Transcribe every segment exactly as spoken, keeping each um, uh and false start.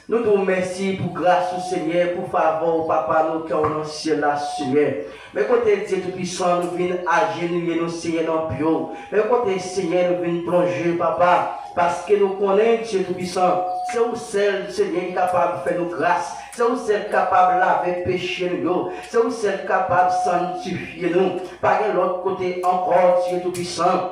Nou di w mèsi pou gras ou, Senyè, pou favè w, Papa, nou kè w nan syèl la, Senyè. Men kote, Dye Toupisan, nou vin ajenouye nou, Senyè, nan pye w. Men kote, Senyè, nou vin plonje, Papa, paske nou konnen, Dye Toupisan, se ou sèl, Senyè, ki kapab fè nou gras. Se ou sèl ki kapab lave peche nou yo. Se ou sèl ki kapab sanntifye nou. Pa gen lòt kote ankò, Dye Toupisan.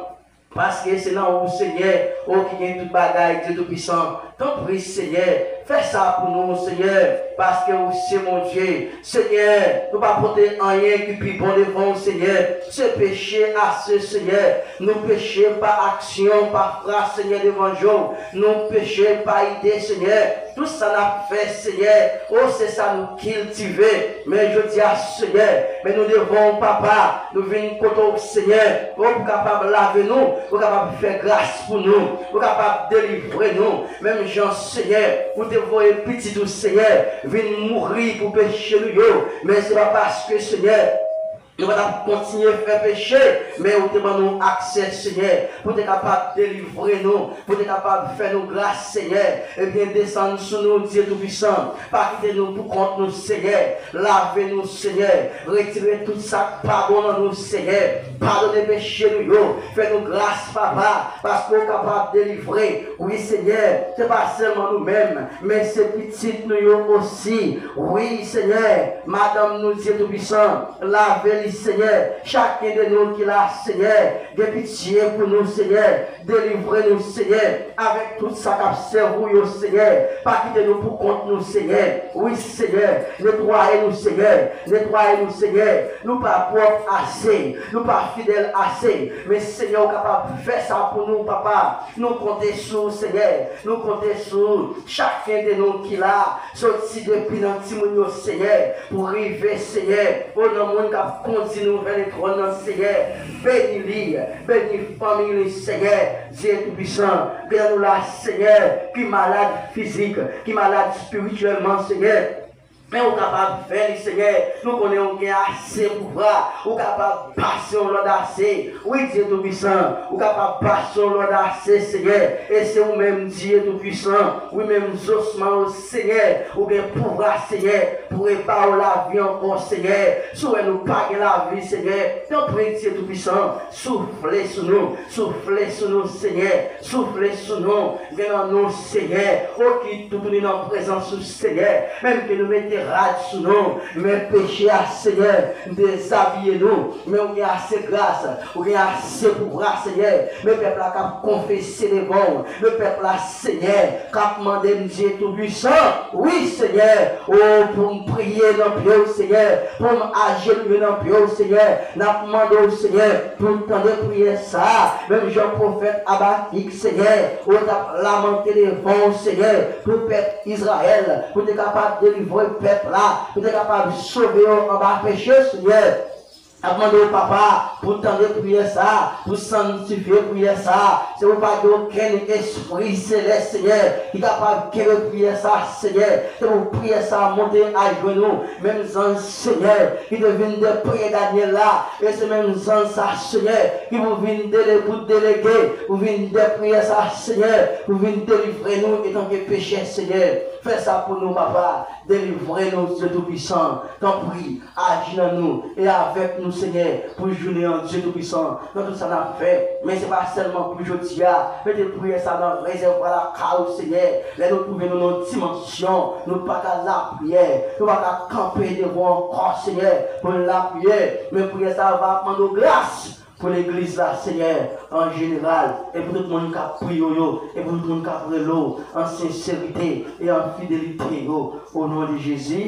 Paske se nan ou, Senyè, ou ki gen tout bagay, Dye Toupisan. Tanpri, Senyè, fè sa pou nou, Senyè, paske ou se Bondye. Senyè, nou pa pote anyen ki pi bon devan w, Senyè. Se peche ase, Senyè. Nou peche pa aksyon, pa fraz, Senyè, devan je w. Nou peche pa ide, Senyè. Tout sa n ap fè, Senyè, o, se sa nou kiltive. Men jodi a, Senyè, men nou devan w, Papa. Nou vin kote w, Senyè, o, pou kapab lave nou, pou kapab fè gras pou nou, pou kapab delivre nou. Menm jan, Senyè, ou te voye pitit ou, Senyè, vin mouri pou peche nou yo. Men se pa paske, Senyè, nou pa t ap kontinye fè peche, men ou te ban nou aksè, Senyè, pou te kapab delivre nou, pou te kapab fè nou gras, Senyè. Ebyen, desann sou nou, Dye Toupisan. Pa kite nou pou kont nou, Senyè. Lave nou, Senyè. Retire tout sa k pa bon nan nou, Senyè. Padone peche nou yo. Fè nou gras, Papa, paske w kapab delivre. Wi, Senyè, se pa sèlman nou menm, men se pitit nou yo osi. Wi, Senyè, madanm nou, Dye Toupisan, lave li, Senyè. Chaken de nou ki la, Senyè, gen pitye pou nou, Senyè. Delivre nou, Senyè, avèk tout sa k ap sèvi w yo, Senyè. Pa kite nou pou kont nou, Senyè. Wi, Senyè, netwaye nou, Senyè. Netwaye nou, Senyè. Nou pa pwòp ase. Nou pa fidèl ase. Men, Senyè, ou kapab fè sa pou nou, Papa. Nou konte sou ou, Senyè. Nou konte sou ou. Chaken de nou ki la, soti depi nan timoun yo, Senyè, pou rive, Senyè, o, nan moun k ap kondi nou vè letwòn nan, Senyè. Beni li, beni fanmi li, Senyè. Dye Toupisan, gen nan nou la, Senyè, ki malad fizik, ki malad espirityèlman, Senyè. Men ou kapab fè li, Senyè. Nou konnen ou gen ase pouvwa. Ou kapab pase yon lòd ase. Wi, Dye Toupisan, ou kapab pase yon lòd ase, Senyè. E se ou menm, Dye Toupisan. Wi, menm zosman yo, Senyè. Ou gen pouvwa, Senyè, pou repare lavi ankò, Senyè. Si w wè nou pa gen lavi, Senyè, tanpri, Dye Toupisan, soufle sou nou. Soufle sou nou, Senyè. Soufle sou nou. Vin nan nou, Senyè. O, ki toutouni nan prezans ou, Senyè. Menm ke nou mete rad sou nou. Men peche a, Senyè, dezabiye nou. Men ou gen ase gras. Ou gen ase pouvwa, Senyè. Men pèp la k ap konfese devan w. Men pèp la, Senyè, k ap mande m, Dye Toupisan. Wi, Senyè. O, pou m priye nan pye w, Senyè. Pou m ajenouye nan pye w, Senyè. N ap mande w, Senyè, pou w tande priyè sa a. Menm jan pwofèt Abakik, Senyè, ou t ap lamante devan w, Senyè, pou pèp Izrayèl, pou te kapab delivre pèp la, pou te kapab sove yo anba peche, Senyè. N ap mande w, Papa, pou w tande priyè sa a, pou w sanntifye priyè sa a. Se pou pa gen okenn espri selès, Senyè, ki kapab kenbe priyè sa a, Senyè. Se pou priyè sa a monte al jwenn ou. Menm zanj, Senyè, ki te vin de priyè Danyèl la, e se menm zanj sa, Senyè, ki pou vin dele-, pou delege, pou vin de priyè sa, Senyè, pou vin delivre nou etanke pechè, Senyè. Fè sa pou nou, Papa. Delivre nou, Dye Toupisan. Tanpri, aji nan nou e avèk nou, Senyè, pou jounen an, Dye Toupisan, nan tout sa n ap fè. Men se pa sèlman pou jodi a. Mete priyè sa nan rezèvwa lakay ou, Senyè. Lè nou twouve nou nan yon dimansyon, nou pa ka lapriyè, nou pa ka kanpe devan w ankò, Senyè, pou n lapriyè. Men priyè sa a va mande w gras pou legliz la, Senyè, an jeneral, e pou tout moun k ap priye w yo, e pou tout moun k ap rele w an senserite e an fidelite yo, o non de Jezi.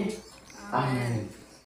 Amèn.